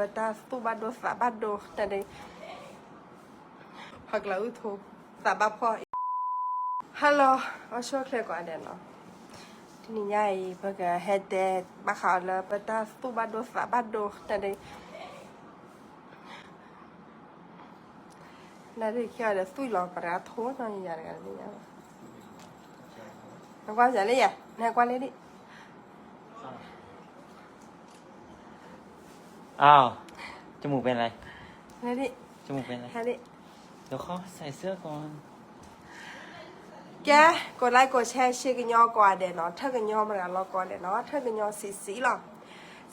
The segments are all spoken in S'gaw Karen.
ပတၢ်သူၣ်ဘၣ်ဒိသးဘၣ်ဒိ တၢ်ဒ် ဟးကျးအုၣ်ထိ သးဘၣ်ဖှီၣ် Hello အဆိၣ်ချ့ကိးဂၤဒဲးနီၤ, တနံၤညါအံၤ ပကဟဲတဲဘၣ်ဃးအီၤလၢ ပတၢ်သူၣ်ဘၣ်ဒိသးဘၣ်ဒိ တၢ်ဒ် နၢ်ရံၣ်ခံဂၤဒီး သူၣ်လီၤပရၤထိနီၤ ယၤတဂၤလၢညါ, နကွၢ်ယၤလၢယၤ နကွၢ်လၢဒ် อ้าว จมูกเป็นอะไร လၢဒ် จมูกเป็นอะไร ဟဲဒ် เดี๋ยวขอใส่เสื้อก่อน ကဲ ကိးlikeကိးshare ဆ့ကညီကိးဂၤဒဲးနီၤ, ထၢၣ်ကညီမတၤဂၤလီၤကီၢ်ဒဲးနီၤ, ထၢၣ်ကညီဆံးဆံးလီၤ.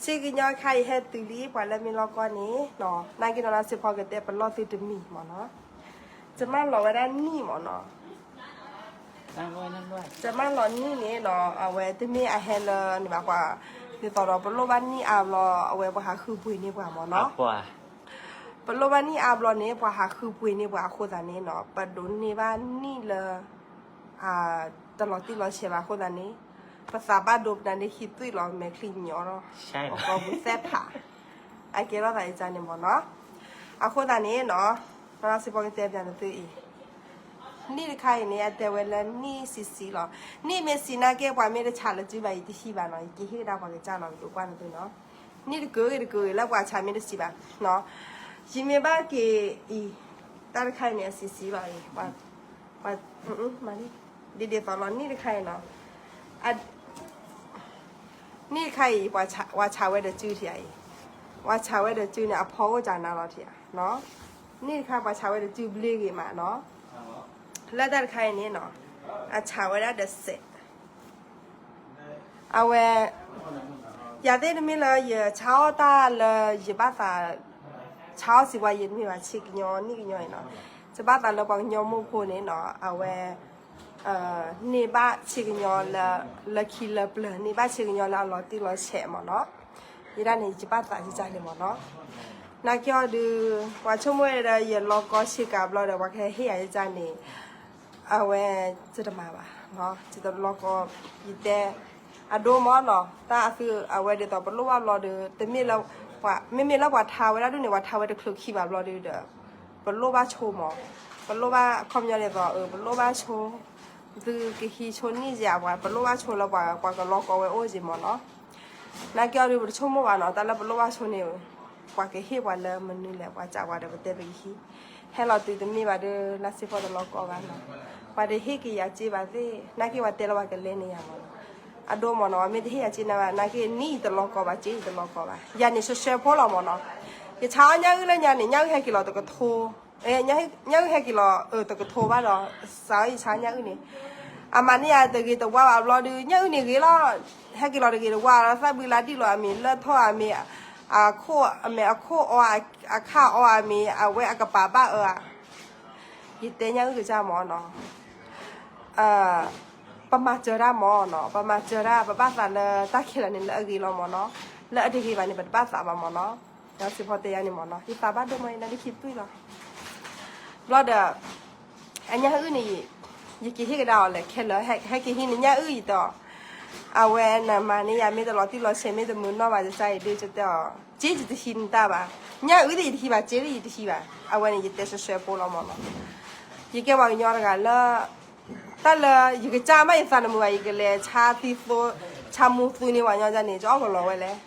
ဆ့ကညီခါအံၤဟဲတုၤလံ ပှၤလၢမ့ၢ်လီၤကီၢ်န့ၣ်နီၤ, နာ်က့နီၤ လၢစ့ဖီကတဲပလီၢ်သုတမံၤမ့ၢ်နီၤ, ကမၢလီၤဝဲဒၣ်နံၣ်မ့ၢ်နီၤ, ကမၢလီၤနံၣ်န့ၣ်နီၤ အဝဲတမ့ၢ်အဟဲလၢန့ၣ်ဘၣ်ပှၤ, ဒ်သိးဒီးပလိၣ်ဘၣ်နံၣ်အါဘျီ အဝဲပှၤဟးဃုပှ့ၤန့ၢ်ပှၤမ့ၢ်နီၤ, ပလိၣ်ဘၣ်နံၣ်အါဘျီန့ၣ် ပှၤဟးဃုပှ့ၤန့ၢ်ပှၤအဃိသတးန့ၣ်နီၤ, ပဒိးန့ၢ်ဘၣ်နံၣ်လၢ တလီၤတံၢ်လီၤဆဲးဘၣ်အဃိသတးန့ၣ်, ပသးဘၣ်ဒိပနါဒ့ခံသွံၣ်လီၤ မဲာ်ချံညီထီၣ်, ကီၢ်ပူၤသဲဖး, အကဲထီၣ်သးအံၤန့ၣ်မ့ၢ်နီၤ, အဃိသတးန့ၣ်နီၤ, စ့ဖီကတဲပျးနသုအံၤ, နံၣ်တခါအံၤန့ၣ် အတဲဝဲလၢနံၣ်ဆံးဆံးလီၤ. နံၣ်မ့ၢ်ဆံးနာ်က့ ပှၤမ့ၢ်တဆးလၢစုဘၣ်အံၤတဟံၣ်ဘၣ်နီၤ, ယကဟ့ၣ်ကဒါပှၤကစၢ်လီၤ ကဒိးကွၢ်နသုနီၤ, နံၣ်တကၢဂ့ၤတကၢဂ့ၤလၢပှၤဆးမ့ၢ်တဆံးဘၣ်နီၤ, ယမ့ၢ်ဘၣ်က့ၤအံၤ, တၢ်တခါအံၤန့ၣ် အဆံးဆံးလီၤအံၤ, ဒ်ဒ်သိးလီၤ နံၣ်တခါအံၤနီၤ, နံၣ်တခါအံၤ ပှၤဆးဝဲဒီးစုထံဧါအံၤ, ပှၤဆးဝဲဒီးစုန့ၣ် အဖီအိၣ်ကနါလီၤထံဧါ, နံၣ်တခါပှၤဆးဝဲဒီးစုဘျ့ဂ့ၤမးနီၤ, လၢတၢ်တခါအံၤန့ၣ်နီၤ, အဆးဝဲဒၣ်ဒီးစဲး အဝဲ, ယၤသ့ၣ်တမ့ၢ်လၢယဆါအီၣ်တၢ်လၢယဘၣ်သး, ဆါအီၣ်စံးပှၤယတမ့ၢ်ဘၣ် ဆ့ကညီနံၣ်ကညီအံၤနီၤ, ယဘၣ်သးလၢပှၤကညီမိၢ်ဖိန့ၣ်နီၤ, အဝဲ, န့ၢ်ဘၣ်ဆ့ကညီလၢ, လၢခံလၢပျၢၤ န့ၢ်ဘၣ်ဆ့ကညီလၢအလီၤတံၢ်လီၤဆဲးမ့ၢ်နီၤ, ယဒၣ်န့ၣ် ယဘၣ်သးယကန့ၣ်မ့ၢ်နီၤ, နာ်က့အီၤဒုး, ပှၤဆိကမိၣ်ဝဲဒီးယလီၤကီဆ့ကၤဘျီဒီး ပှၤကဟဲဟ့ၣ်ယၤယကန့ၣ် အဝဲ, ယတမၤဘၣ်, ယတလီၤကီ, ယတဲ, အဒိမ့ၢ်နီၤ တၢ်အသုအဝဲဒ်သိးပလိၣ်ဘၣ်ဘျီဒီး တမ့ၢ်လၢ, မ့မ့ၢ်လၢပှၤထါဝဲဒၣ်ဒ်န့ၣ် ပှၤထါဝဲတချုးခံဘၣ်ဘျီဒီး, ပလိၣ်ဘၣ်ဆိမ့ၢ်, ပလိၣ်ဘၣ်ခီပညီဒ်သိး ပလိၣ်ဘၣ်ဆိ, သုကဟံးဆိနံၣ်ယၤပှၤ ပလိၣ်ဘၣ်ဆိလၢပှၤကလီၤကီဝဲအိၣ်က့ၤမ့ၢ်နီၤ, နာ်က့အီၤဒုးပတဆိကမိၣ်ဘၣ်နီၤ တၢ်လၢပလိၣ်ဘၣ်ဆိန့ၣ်, ပှၤကဟ့ၣ်ပှၤလၢမနုၤလဲၣ် ပှၤစံးပှၤဒီးပတဲပကဟံး, ဟဲလီၤတုၤတမ့ၢ်ဘၣ်ဒီး လၢစ့ဖီတလီၤကီဘၣ်နီၤ, ပှၤတဟ့ၣ်က့ၤယၤစ့ဘၣ်သ့ၣ် နာ်က့ပှၤတဲလၢပှၤကလဲၤန့ၢ်ယၤမ့ၢ်နီၤ, အဒိမ့ၢ်နီၤ မ့ၢ်တဟ့ၣ်ယၤစ့န့ၣ်ဘၣ် နာ်က့နံၣ်အံၤတလီၤကီဘၣ် စ့အံၤတလီၤကီဘၣ် ယၤန့ၣ်ဆှဲဆှဲဖိလီၤမ့ၢ်နီၤ, ယဆါအီၣ်ညၣ်အုၣ်လၢညါန့ၣ် ညၣ်အုၣ်ဟဲက့ၤလီၤတကထိ ညၣ်အုၣ်ဟဲက့ၤလီၤအတကထိဘၣ်ဒီး, စးအီၣ်ယဆါညၣ်အုၣ်န့ၣ်, အမၤန့ၢ်ယၤတဂ့ၤတဝါဘၣ်ဘျီဒီး ညၣ်အုၣ်န့ၣ်ဂ့ၤလီၤ, ဟဲက့ၤလီၤတဂ့ၤတဝါလီၤ သၣ်ဘုလါဒံၣ်လီၤအမ့ၢ် လၢၢ်ထီၣ်အမ့ၢ်, အခိၣ်အမဲာ် အခိၣ်အီအ, အခၣ်အီအမ့ၢ် အဝဲအကပၤဘၣ်အၢဧါ, ယတဲညၣ်အုၣ်ကစၢ်မ့ၢ်နီၤ ပမၤစၢၤတၢ်မ့ၢ်နီၤ ပမၤစၢၤတၢ် ပဘၣ်သးလၢတၢ်ခဲလၢာ်န့ၣ် လၢအဂ့ၤလီၤမ့ၢ်နီၤ, လၢအတဂ့ၤဘၣ်န့ၣ် ပတဘၣ်သးဘၣ်မ့ၢ်နီၤ, ဒီးစ့ဖီတဲယၤန့ၣ်မ့ၢ်နီၤ ယသးဘၣ်ဒိမ့ၢ် ယနါဒ့ခံသွံၣ်လီၤ, ဘျီဒီး, အညၣ်အုၣ်န့ၣ်, ယက့ၤဟ့ၣ်ကဒါအီၤလဲၣ် ခဲလၢာ် ဟဲက့ၤဟံးနညၣ်အုၣ်ယတီၤ, အဝဲနမၤန့ၢ်ယၤမ့ၢ်တလီၤတံၢ်လီၤဆဲးမ့ၢ်တမုာ်နီၢ်ဘၣ် ယစၢ်အံၤဒုး ယတဲအီၤ, စ့ယတဟံးနတၢ်ဘၣ်, ညၣ်အုၣ်သ့ၣ်ယတဟံးဘၣ် စ့သ့ၣ်ယတဟံးဘၣ်, အဝဲန့ၣ် ယတဲဆှဲဆှဲဖိလီၤမ့ၢ်နီၤ, ယကဲပှၤကညီတဂၤလၢ တၢ်လၢယကစၢ်မးယသးနမုာ်ဘၣ် ယကလဲၤဆါသံသိ, ဆါမူသူန့ၢ်ပှၤညီန့ၣ် ယအီၣ်ကလီၤဝဲလဲၣ်,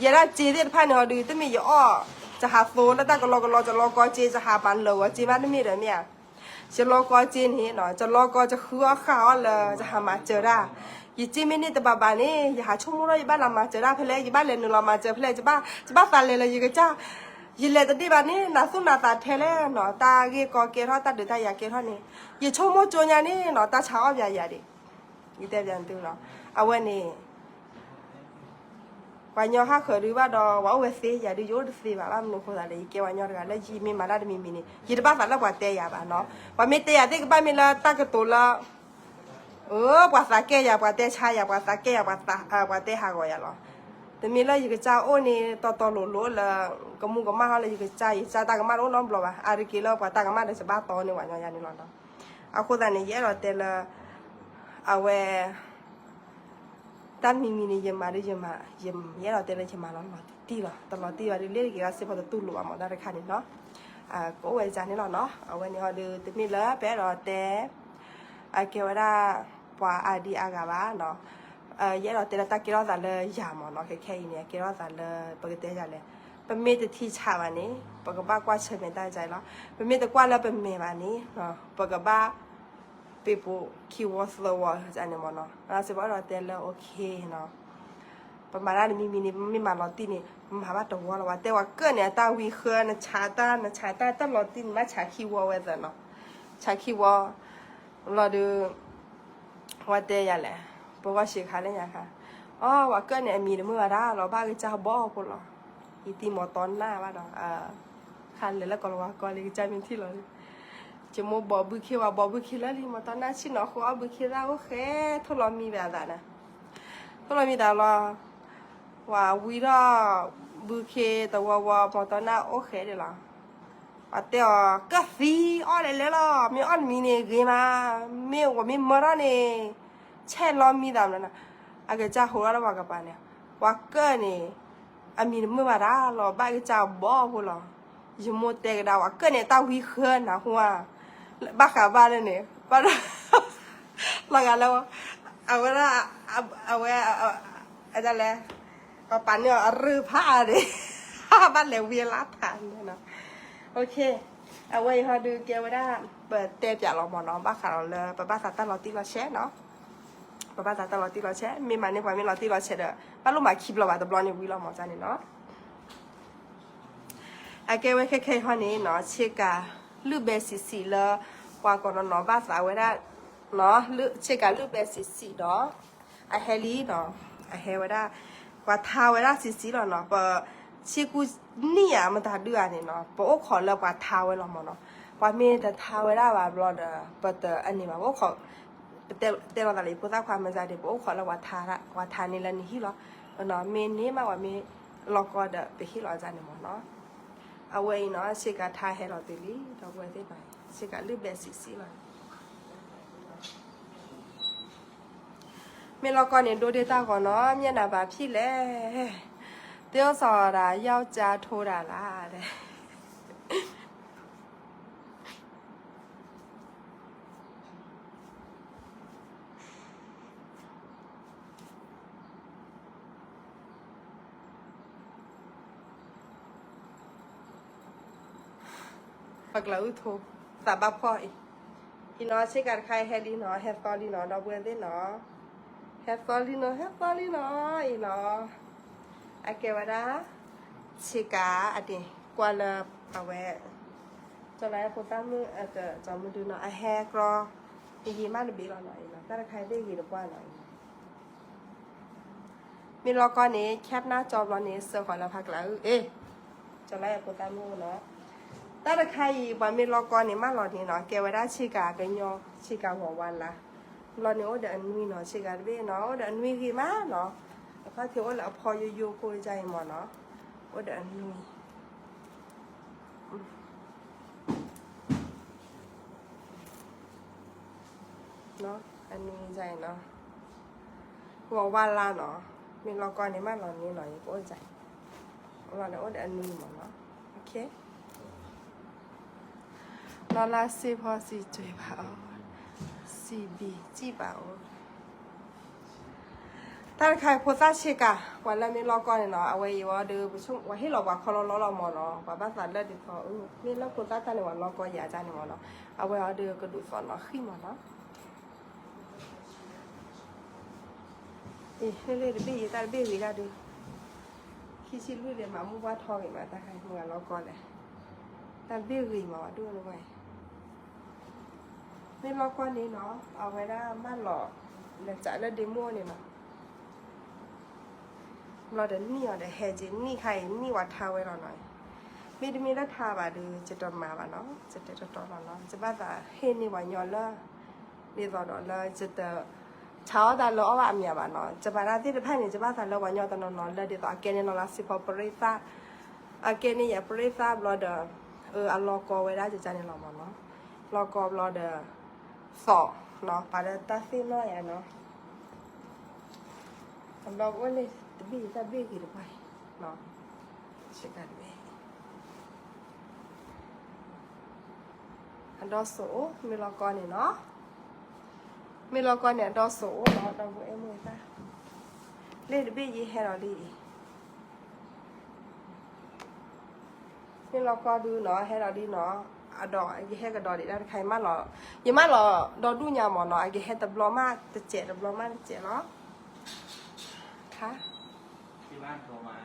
ယဲဒၣ်စ့သ့ၣ်တဖၣ်န့ၣ်ဟီဒုး တမ့ၢ်ယအီၣ်, ယဟးသိလၢတၢ်ကလီကလီ ယလီကီစ့ ယဟးမၤလၢာ်ဂီၤစ့မးတမ့ၢ်ဒီးမ့ၢ်ဧါ, ယလီကီစ့န့ၣ် ယလီကီယဃုအီၣ်ဃာ်အီၣ်လၢ ယဟးမၤစၢၤတၢ်, ယစ့မ့ၢ်န့ၢ်တဘၣ်ဘၣ်န့ၣ် ယဟးဆိကမိၣ်ထီၣ်ယဘၣ်လၢမၤစၢၤတၢ်ဖဲလဲၣ် ယဘၣ်လဲၤနုာ်လီၤမၤစၢၤဖဲလဲၣ် ယဘၣ်သးလဲၤလၢယကစၢ် ယလဲၤတဒ့ၣ်ဘၣ်န့ၣ် နသူၣ်နသးထဲလဲၣ်နီၤ တၢ်ဂ့ၢ်ကီကဲထီၣ် တၢ်ဒုးတၢ်ယၤကဲထီၣ်န့ၣ် ယဆိကမိၣ်ကၠိညါန့ၣ်နီၤ တၢ်ဆါအီၣ်ပၠးယၤဒံး, ယတဲပျးသုနီၤ အဝဲန့ၣ် ပှၤညီဟးဃၢၤဒုးဘၣ်ဒီး ပှၤအိၣ်ဝဲသ့ယၤဒုး ယအိၣ်တသ့ဘၣ် ဘၣ်မနုၤအဃိသးလဲၣ် ယကဲပှၤညီတဂၤလၢယမ့ၢ်မၤတၢ်တမံၤမံၤန့ၣ် ယတဘၣ်သးလၢပှၤတဲယၤဘၣ်နီၤ ပှၤမ့ၢ်တဲယၤသ့ၣ်ကဘၣ်မ့ၢ်လၢတၢ်ကတိၤလၢ အၢ ပှၤသးကဲယၤ ပှၤတဲဆါယၤ ပှၤသးကဲယၤ ပှၤတဲဟးဂီၤယၤလီၤ. တမ့ၢ်လၢယကစၢ်အိၣ်န့ၣ် တီတီလိၤလိၤလၢ ကမူကမၣ်ထီၣ်လၢယကစၢ် ယကစၢ်တၢ်ကမၣ်တအိၣ်နီတဘျီဘၣ်. အါတက့ၢ်လၢပှၤတၢ်ကမၣ်ဒီးယဘၣ်တီန့ၢ်ပှၤညီယၤန့ၣ်လီၤနီၤ. အဃိသတးန့ၣ် ယအဲၣ်ဒိးတဲလၢ အဝဲ တၢ်မံၤမံၤန့ၣ် ယမၤဒုးယမၤ ယအဲၣ်ဒိးတဲလၢယမၤလီၤလီၤတံၢ် တလီၤတံၢ်လီၤ, တလီၤတံၢ်ဘၣ်ဒုး လ့ၣ်တက့ၤဘၣ်စ့ၢ်ကီးတတူၢ်လိာ်ဘၣ်မး တၢ်တခါန့ၣ်နီၤ. ကအိၣ်ဝဲဒ်န့ၣ်လီၤနီၤ. အဝဲန့ၣ်ဟီဒုး တမ့ၢ်လၢပအဲၣ်ဒိးတဲ အကဲဝဲဒၣ် ပှၤအါဒံအါဂၤဘၣ်နီၤ. ယအဲၣ်ဒိးတဲလၢတၢ်ကဲထီၣ်သးလၢယၤမးနီၤ. ခဲခဲအံၤန့ၣ် အကဲထီၣ်သးလၢ ပကတဲယၤလဲၣ်, ပမ့ၢ်တထံၣ်ဆးဘၣ်န့ၣ် ပကဘၣ်ကွၢ်ဆၢၣ်မဲာ်တၢ်ဒ်အံၤလီၤ. ပမ့ၢ်တကွၢ်လၢပမဲာ်ဘၣ်န့ၣ် ပကဘၣ် ပ့ၤပိာ်ခံဝီသၢဝီန့ၣ်မးနီၤ. စ့ၢ်ကီးအဲၣ်ဒိးတဲလၢ okay နီၤ. ပမၤတၢ်တမံၤမံၤန့ၣ် ပမ့ၢ်မၤလီၤတံၢ်န့ၣ် ပမၤဘၣ်တဝီလီၤ. ပှၤတဲဝဲကၢၣ်န့ၣ် အတၢ်ဝံဃၢ နဆးတၢ် နဆးတၢ် တၢ်လီၤတံၢ်န့ၣ် ဘၣ်ဆးခံဝီဝဲသၢနီၤ. ဆးခံဝီလီၤဒုး ဝဲတဲယၤလဲၣ်, ပဂီၢ်ဆံးခါလၢညါခါ, အီ ပှၤကၢၣ်န့ၣ် အမံၤတမုာ်ဘၣ်ဒၣ်လီၤ, ဘၣ်ကစၢ်ဘီဖိလီၤ. ယတံၤမီၤတီနၢ်ဘၣ်ဒီး ခါလဲၤလၢကီၢ်လၤဝါကီၢ်လံ ကစၢ်မ့ၢ်ထံၣ်လီၤလံ, ယမိၢ်ဘီဘုခ့ ဝဲဘီဘုခ့လၢလံ မီၤတီနၢ်ဆံၣ်နီၤ ဃိအီၣ်ဘုခ့သၣ်အိၣ်ဃဲ ထိၣ်လီၤမံဘၣ်အသးနၤ, ထိၣ်လီၤမံသးလီၤ. ပှၤဝံထီၣ်ဘုခ့တဝီဝီ မီၤတီနၢ်အိၣ်ဃဲဒၣ်လီၤ. ပှၤတဲအီၤ ကၢၣ်သံ အီၣ်လဲၤလဲၤလီၤ, မ့ၢ်အီၣ်တမံၤန့ၣ်ဂ့ၤမး, မ့ၢ်ဝဲမ့ၢ်မၢထီၣ်န့ၣ် ဆဲးလီၤမံသးမနုၤနၤ. အကစၢ်ဟိးထီၣ်လၢပှၤကပၤန့ၣ်, ပှၤကၢၣ်န့ၣ် အမံၤတမုာ်ဘၣ်ဒၣ်လီၤ, ဘၣ်ကစၢ်ဘီဖိလီၤ. ယမိၢ်တဲကဒါ ပှၤကၢၣ်န့ၣ် တၢ်ဝံဃၢနၤဟူဧါ, ဘၣ်ဃးဘၣ်လၢန့ၣ် ဘၣ်ဒီး လီၤဂာ်လၢ အဝဲဒၣ် အဝဲ အဒၣ်လဲၣ်, ပပာ်န့ၢ်အီၤအရၢၢ်ဖးအါန့ၣ် ဘၣ်လဲၤဝံအလါထးန့ၣ်နီၤ. အဝဲအံၤဟီဒုးကဲဝဲဒၣ် ပတဲပၠးလီၤမးနီၤ, ဘၣ်ဃးဒီးလၢပဘၣ်သးတၢ်လီၤတံၢ်လီၤဆဲးနီၤ, ပဘၣ်သးတၢ်လီၤတံၢ်လီၤဆဲး, မ့ၢ်မးန့ၢ်ပှၤမ့ၢ်လီၤတံၢ်လီၤဆဲးဒီး ဘၣ်လိၣ်မၤခံဘျီဘၣ် တဘျီန့ၣ်ဝံလီၤမးန့ၣ်နီၤ. အကဲဝဲခဲခဲအံၤဟီန့ၣ်နီၤ, ဆ့ကၤလုၢ်ဘဲဆံးဆံးလၢ ပှၤကိးနီၤနီၤဘၣ်သးဝဲဒၣ်, ဆ့ကၤလုၢ်ဘဲဆံးဆံးဒီး အဟဲလံနီၤ, အဟဲဝဲဒၣ်, ပှၤထါဝဲဒၣ်ဆံးဆံးလီၤနီၤ, ပဆ့ကူနံၣ်ဧါ မတၤဒုဧါန့ၣ်နီၤ, ပအိၣ်ခိးလၢပှၤထါဝဲလီၤမးနီၤ, ပှၤမ့ၢ်တထါဝဲဒၣ်ဘၣ်ဘျီဒီး ပတအန့ၢ်ဘၣ်, ပအိၣ်ခိး ပတဲလီၤသးလၢ ဖိသၣ်ခွါမ့ၢ်ဒ်န့ၣ် ပအိၣ်ခိးလၢပှၤထါ, ပှၤထါန့ၢ်လၢနဟံၣ်လီၤ, မ့ၢ်န့ၢ်မးပှၤမ့ၢ်လီၤကီဒီး ပဟ့ၣ်လီၤဒ်န့ၣ်မးနီၤ. အဝဲအံၤနီၤ ဆ့ကၤထါဟဲလီၤတုၤလံ ဒီပုၢ်ဝဲၢ်သ့ၣ်နီၤ, ဆ့ကၤလုၢ်ဘဲဆံးဆံးလီၤ. မ့ၢ်လီၤကီန့ၣ် ဒိဒ့တၢ်ဂီၤနီၤ, မျက်နှာပါဖြစ်လဲၣ်, သရုပ်ဆောင်တာ ယောက်ျားထိုးတာလားတဲ့. ပကျးအုၣ်ထိ သးဘၣ်ဖှီၣ်အံၤ, အံၤနီၤ ဆ့ကၤတခါအံၤဟဲလံနီၤ, ဟဲသီလံနီၤ ဒီပုၢ်ဝဲၢ်သ့ၣ်နီၤ, ဟဲသီလံနီၤ ဟဲသီလံနီၤ အံၤနီၤ, အကဲဝဲဒၣ် ဆ့ကၤအဒ့ ကွၢ်လၢ အဝဲ ကၠီၤလါဖိသၣ်မုၣ်အကစီၤမုၢ်ဒုနီၤ အဟဲကြီ ယံာ်မးတဘ့ၣ်လီၤနီၤ, အံၤနီၤ တၢ်တခါအံၤဘ့ၣ်ဂ့ၤတပှၢ်နီၤ, အံၤနီၤ မ့ၢ်လီၤကီန့ၣ် cap နၢ်ကၠီဘျီန့ၣ် စၢဃီၤလၢဖးကျးအုၣ်, အ့ၣ်, ကၠီၤလါဖိသၣ်မုၣ်နီၤ, တၢ်တခါအံၤ ပှၤမ့ၢ်လီၤကီန့ၣ် မၢလီၤန့ၣ်နီၤ ကဲဝဲဒၣ်ဆ့ကၤကညီ ဆ့ကၤဝီၤဝါလါ, ဘျီန့ၣ်အိၣ်ဒီးအနွံနီၤ, ဆ့ကၤတဘ့ၣ်နီၤ အိၣ်ဒီးအနွံဂ့ၤမးနီၤ, အခီၣ်ထံးအိၣ်လၢအဖီယိယိဖိဒ်အံၤမးနီၤ, အိၣ်ဒီးအနွံ အနွံဒ်အံၤနီၤ, ဝီၤဝါလါနီၤ, မ့ၢ်လီၤကီန့ၣ် မၢလီၤန့ၣ်နီၤ ယကအိၣ်ဒ်အံၤ, လီၤန့ၣ်အိၣ်ဒီးအနွံမးနီၤ, နီၢ်လါစ့ဖီစံးစ့ဘၣ်အီၤ, စံးဘံၣ်စံးဘၣ်အီၤ တၢ်တခါအံၤဖိသၣ်ဆ့ကၤ ပှၤလၢမ့ၢ်လီၤကီန့ၣ်နီၤ အဝဲအံၤဝဲဒီး ပဆိကမိၣ် ပှၤဟ့ၣ်လီၤပှၤခီလီလီလီၤမးနီၤ, ပှၤဘၣ်သးလၢဒ်သိး မ့ၢ်လၢဖိသၣ်တၢ်န့ၣ် ပှၤလီၤကီယၤဒ်န့ၣ်မးနီၤ, အဝဲအီၤဒီးကဒုးသိးနီၤဃံမးနီၤ, အ့ၣ် လၢလၢတဘ့ၣ်ယံၤ တၢ်တဘ့ၣ်ဂ့ၤဒၣ်ဒုး, ခံဆံလွံၢ်ဒီး မၤမူၢ်ပှၢ်ထီဂ့ၤမး တၢ်ခါအံၤမ့ၢ်ပှၤလီၤကီလဲၣ်, တၢ်တဘ့ၣ်ဂ့ၤမး ပှၤဒိၣ်န့ၣ်ဝဲ မ့ၢ်လီၤကီန့ၣ်နီၤ အဝဲဒၣ်မၢလီၤ လၢစးလၢဒ့မုၣ်န့ၣ်နီၤ, ဘျီဒီးနံၣ်အီၤဒီးဟဲက့ၤ နံၣ်ခါအံၤ နံၣ်ပှၤထါဝဲလီၤနီၤ, မ့တမ့ၢ်လၢထါဘၣ်ဒီး ယတမၤဘၣ်နီၤ, ယတဲတတီလီၤနီၤ, ယဘၣ်သးဟ့ၣ်န့ၢ်ပှၤညီလၢ ဒ်သိးဒီးလၢယတ ဆးအီၣ်တၢ်လၢအီၣ်ဘၣ်အမံၤဘၣ်နီၤ, ယမၤတၢ်သ့ၣ်တဖၣ်န့ၣ် ယဘၣ်သးလၢပှၤညီတနီၤနီၤလၢဒ်သိးအကဲန့ၣ်လီၤလၢစံးဖီပရ့သၣ်, အကဲန့ၣ်ယပရ့သၣ်ဘျီဒီး အလီၤကီဝဲဒၣ်ယကန့ၣ်လီၤမးနီၤ, လီၤကီဘျီဒီး သိးနီၤ ပာ်လၢတၢ်သ့ၣ်နီၣ်ယၤနီၤ, အဘျီကအိၣ်လၢတဘ့ၣ်ယတၢ်ဘ့ၣ်ဂ့ၤတပှၢ်နီၤ, အဒီစိၤအိၣ် မ့ၢ်လီၤကီန့ၣ်နီၤ, မ့ၢ်လီၤကီန့ၣ် အဒီစိၤအိၣ်နီၤ, ဒီပုၢ်ဝဲၢ်မုၢ်သၣ်, လ့ၣ်တဘ့ၣ်ယဟဲဒီးလံအံၤ မ့ၢ်လီၤကီဒုနီၤ, ဟဲဒီးလံနီၤ, အဒီးယဟဲကဒီးဒံးတၢ်တခါ, ယမၢလီၤ, ယမၢလီၤဒီဒူၣ်ညါမ့ၢ်နီၤ, အကဟဲတဘျီမးတစဲး တဘျီမးတစဲးလီၤ. ခါ ที่บ้านโทรมา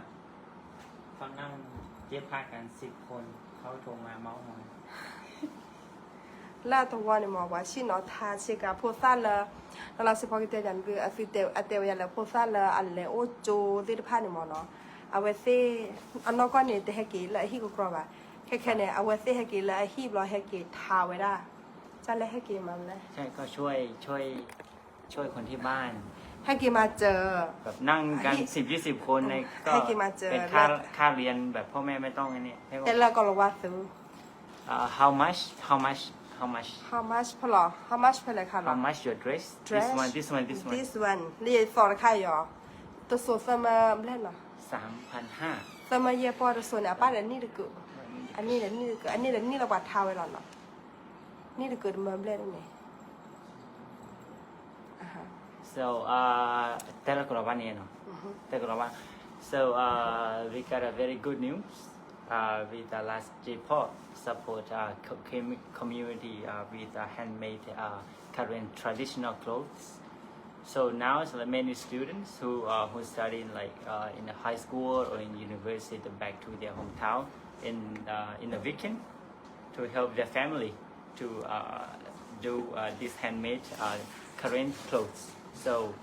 เขานั่งเย็บผ้ากันสิบคน เขาโทรมาเม้าท์มอย လၢအသဝီန့ၣ်မ့ၢ် ပှၤဆ့ၣ်နီၤထါဆ့ကၤဖိသၣ်လၢ နီၢ်နီၢ်စ့ဖီကတဲယၤန့ၣ် အသုတဲ အတဲဝဲယၤလၢဖိသၣ်လၢအလဲၤအိၣ်ကၠိသ့ၣ်တဖၣ်န့ၣ်မ့ၢ်နီၤ, အဝဲသ့ၣ် အနီၢ်ကီၢ်န့ၣ် တဟဲက့ၤလၢအဟံၣ်ကကြီဘၣ်, ခဲခဲန့ၣ် အဝဲသ့ၣ်ဟဲက့ၤလၢအဟံၣ်ဘျီ ဟဲက့ၤထါဝဲဒၣ်, ကၢ်လဲၣ်ဟဲက့ၤမၤလဲၣ် ใช่ ก็ช่วยช่วยช่วยคนที่บ้าน ဟဲက့ၤမၤစၢၤ แบบนั่งกันสิบยี่สิบคนในก็ ဟဲက့ၤမၤစၢၤ เป็นค่าค่าเรียนแบบพ่อแม่ไม่ต้องไอ้นี่ တဲလၢကီၢ်လီၤဝါသု Uh, how much? How much? How much? How much ဖဲလဲၣ်, how much ဖဲလဲၣ်ခါလီၤ How much your dress? This one, this one, this one. This one လံာ်သီတခါအံၤ, တစိၤသၢမၢဘျဲၣ်နီၤ, สามพันห้า သၢမၢယဲၢ်ပီၢ်တစိၤန့ၣ် အပၢ်ဒီးနံၣ်တကုာ်, အန့ၣ်ဒီးနံၣ်တကုာ်, အန့ၣ်ဒီးနံၣ်လၢပှၤထါဝဲလီၤနီၤ, နံၣ်တကုာ်တမၢဘျဲၣ်န့ၣ် So, uh, တဲလၢကီၢ်လီၤဝါန့ၣ်နီၤ, တဲကီၢ်လီၤဝါ. So, uh, we got a very good news, uh, with the last J-pop support, uh, co-, commu-, community, uh, with, uh, handmade, uh, Karen traditional clothes. So now, so the many students who, uh, who studying, like, uh, in the high school or in university, back to their hometown in, uh, in the weekend, to help their family to, uh, do, uh, this handmade, uh, Karen clothes. So,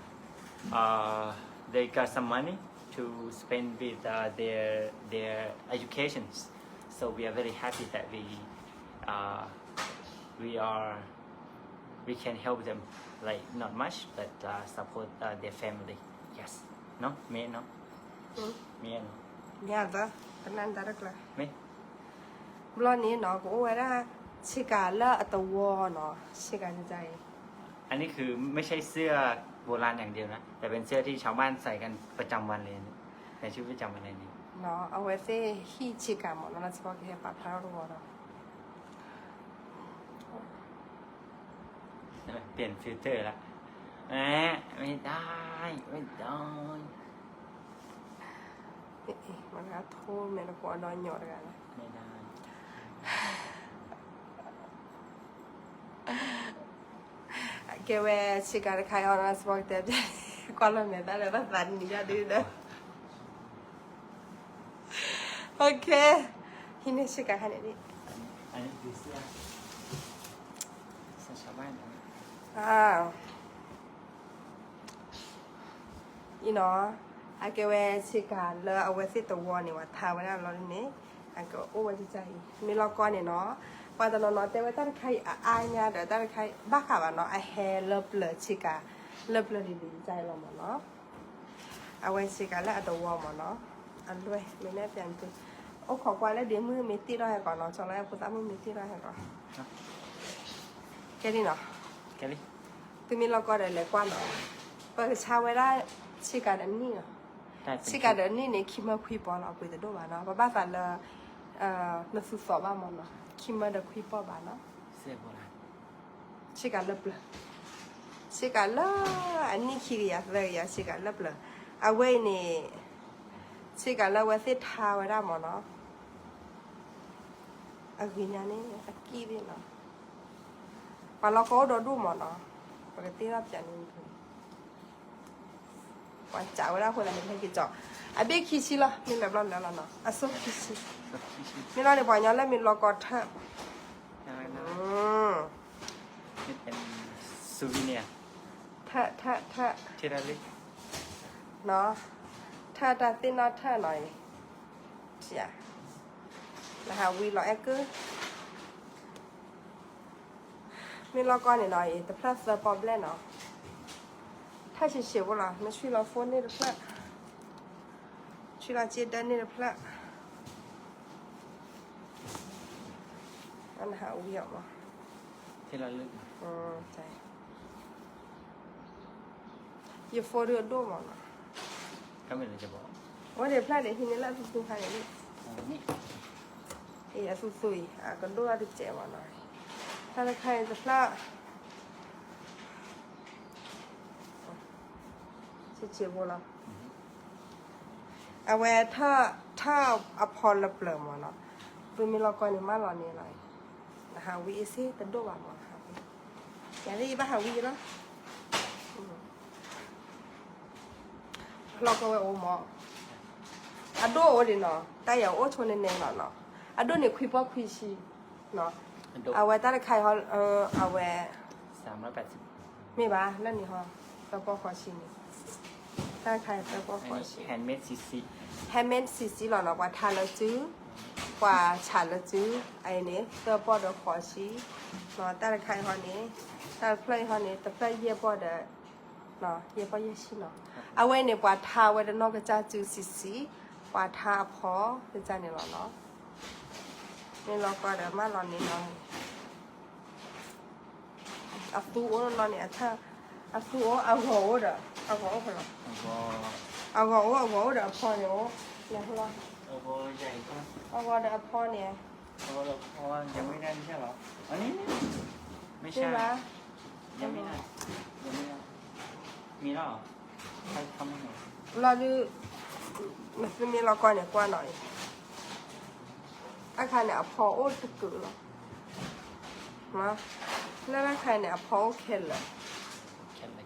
uh, they got some money to spend with, uh, their, their educations. So we are very happy that we, uh, we are, we can help them, like, not much, but, uh, support, uh, their family. Yes. No? မ့ၢ်နီၤ. မ့ၢ်နီၤ. မ့ၢ်အသး, ကနၣ်တၢ်တကျါ. မ့ၢ် ဘျီန့ၣ်နီၤ ကအိၣ်ဝဲဒၣ် ဆ့ကၤလၢအသဝီနီၤ, ဆ့ကၤန့ၣ်အံၤ. อันนี้คือไม่ใช่เสื้อโบราณอย่างเดียวนะ แต่เป็นเสื้อที่ชาวบ้านใส่กันประจำวันเลย ในชีวิตประจำวันเลยนี่. နီၤ အဝဲသ့ၣ်ဟံၣ်ဆ့ကၤမ့ၢ်နီၤ လၢစ့ဖီကဟဲပာ်ဖျါထီၣ်တဝီဒီး เปลี่ยนฟิลเตอร์ละ แหม ไม่ได้ ไม่ได้ မ့ၢ်ထိမဲာ်တကွီၢ်ဒီးညီတဂၤလဲၣ် ไม่ได้ ကဲဝဲဆ့ကၤတခါအံၤနီၤ စ့ဖီကတဲ ကွၢ်လီၤမဲာ်သၣ်လၢဘၣ်သးနံၤယၤဒုဒီး Okay. ဟံးန့ၢ်ဆ့ကၤခါန့ၣ်ဒ် อันนี้คือเสื้อ เสื้อชาวบ้านนะ อ่า အံၤနီၤ အကဲဝဲဆ့ကၤလၢအဝဲသ့ၣ်သဝီန့ၣ် ပှၤထါဝဲဒၣ်လီၤန့ၣ် အကအိၣ်ဝဲဒ်အံၤ မ့ၢ်လီၤကီန့ၣ်နီၤ ပှၤတနီၤနီၤတဲဝဲတၢ်တခါအံၤအအါညါဒီး တၢ်တခါအံၤ ဘၣ်ဃးဘၣ်နီၤ အဟဲလၢပျၢၤဆ့ကၤ လၢပျၢၤလံၤလံၤဒ်အံၤလီၤမ့ၢ်နီၤ အဝဲဆ့ကၤလၢအသဝီမ့ၢ်နီၤ အလွဲၢ် မ့ၢ်နဲၣ်ပျးန့ၣ် အိၣ်ခိးကွၢ်လၢဒ့မုၣ်မ့ၢ်တ့ၢ်ထီၣ်ဟဲကီးနီၤ ကၠီလီၤဖိသၣ်မုၣ်မ့ၢ်တ့ၢ်ထီၣ်ဟဲကီး ကဲဒ်နီၤ သုမ့ၢ်လီၤကီဒီးလဲၤကွၢ်နီၤ ပကဆါဝဲဒၣ်ဆ့ကၤဒီးနံၣ်နီၤ ဆ့ကၤဒီးနံၣ်န့ၣ် ခံမၢခွံပီလီၤ အပှ့ၤတဒိၣ်ဘၣ်နီၤ ပဘၣ်သးလၢ နသူသီးဘၣ်မ့ၢ်နီၤ ခံမၢဒီးခွံပီဘၣ်နီၤ ဆ့ကၤလၢပျၢၤ ဆ့ကၤလၢအနံၣ်ခံကယၤသၢကယၤ ဆ့ကၤလၢပျၢၤ အဝဲအံၤန့ၣ် ဆ့ကၤလၢအဝဲသ့ၣ်ထါဝဲဒၣ်မ့ၢ်နီၤ အဂ့ၤညါန့ၣ် အကံၣ်သ့ၣ်နီၤ ပှၤလီၤကီအိၣ်ဒီဒူၣ်မ့ၢ်နီၤ ပကတ့ထီၣ်ပျးန့ၣ် ပှၤစးဝဲဒၣ်အဃိသတးန့ၣ် ဟဲက့ၤကီး အဘ့ၣ်ခံဆံလီၤ မ့ၢ်လၢာ်ဘျီလၢာ်လီၤနီၤ အစိခံဆံ မ့ၢ်လီၤန့ၣ် ပှၤကညီလၢမ့ၢ်လီၤကီထၢၣ် ထၢၣ် ထၢၣ် ထၢၣ် ထၢၣ် ထၢၣ် ထၢၣ် ထၢၣ်တၢ်သ့ၣ်နီၣ်ထၢၣ်နီၤအံၤ နဟးဝံၤလီၤအဲၣ်ကုၢ် မ့ၢ်လီၤကီန့ၣ်နီၤအံၤ တဖျၢၣ်သၢပီၣ်ဘျဲၣ်နီၤ ထၢၣ်ဆံးဆံးဖိလီၤ မ့ၢ်ဆွံလီၤဖိန့ၣ်တဖျၢၣ် ဆွံလီၤစ့ဒၢန့ၣ်တဖျၢၣ် နဟးဝံၤအီၤမး ယဖိဒုးအဒိၣ်မးနီၤ အဝဲန့ၣ်ဖျၢၣ်န့ၣ် ဟံးန့ၢ်လၢအသူၣ်ခါန့ၣ် အံၤ အသူသူအံၤ အကဒိၣ်ထီၣ်တစဲးမးနီၤ, တၢ်တခါအံၤတဖျၢၣ် ဆံးဆံးဖိလီၤ, အဝဲထၢၣ်အဖီလၢပျၢၤမးနီၤ, သုမ့ၢ်လီၤကီန့ၣ် မၢလီၤန့ၣ်လီၤ, နဟးဝံအ့ၣ်စ့ၢ်တဒိၣ်ဘၣ်မး, ဟးဝံ, ယၤလၢယဘၣ်ဟးဝံလီၤ. လီၤကီဝဲအိၣ်မး, အဒိၣ်အိၣ်ဒံးနီၤ, တၢ်ယၤအိၣ်ဆိန့ၣ်နဲလီၤနီၤ, အဒိၣ်န့ၣ်ခွံပီၢ်ခွံဆံနီၤ, အဝဲတၢ်တခါအံၤဟီ အဝဲ မ့ၢ်ဘၣ်လၢန့ၣ်ဟီ, သၢပီၢ်ဃိးဆံန့ၣ်, တၢ်တခါအံၤသၢပီၢ်ဃိးဆံ, handmade ဆံးဆံးလီၤနီၤ, ပှၤထါလၢစု, ပှၤဆးလၢစု, အအံၤန့ၣ် သၢပီၢ်ဒီးဃိးဆံ, တၢ်တခါအံၤဟီန့ၣ်, တၢ်တဖျၢၣ်အံၤဟီန့ၣ် တဖျၢၣ်ယဲၢ်ပီၢ်ဒီး ယဲၢ်ပီၢ်ယဲၢ်ဆံနီၤ, အဝဲန့ၣ် ပှၤထါဝဲတနီၢ်ကစၢ်စုဆံးဆံး, ပှၤထါအဖီကစၢ်န့ၣ်လီၤနီၤ, မ့ၢ်လီၤကီဒီးမၢလီၤန့ၣ်လီၤ, အသူအိၣ်နီၤန့ၣ် အထၢၣ်, အသူအိၣ်အဂီၤအိၣ်ဒီး, အဂီၤအိၣ်ဖဲလီၤ, အဂီၤအိၣ် အဂီၤအိၣ်ဒီးအဖီန့ၣ်အိၣ်, အဂီၤဒီးအဖီန့ၣ်, အဂီၤဒီးအဖီန့ၣ်, အဂီၤဒီးအဖီန့ၣ်, အန့ၣ်, မ့ၢ်ဘၣ် မ့ၢ်လီၤ, လီၤဒုး, မ့ၢ်လီၤကီန့ၣ် ကွၢ်နီၤအံၤ, အခါန့ၣ် အဖီအိၣ်တကုာ်လီၤ, လၢအခါန့ၣ် အဖီအိၣ်ခဲလၢာ်,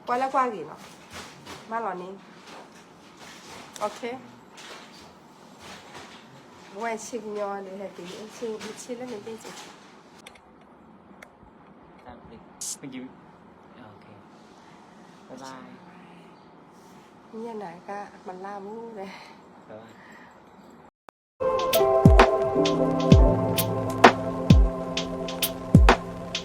ကွၢ်လၢကွၢ်ဂ့ၤနီၤ, မၢလီၤန့ၣ်, အဝဲဆ့ကညီဒီး ဟဲက့ၤ ဆ့လၢန့ၣ်သ့ၣ်စ့ၢ်ကီး တၢ်ဘျုး, ယနာ်က့ မလါဘူးလဲၣ်.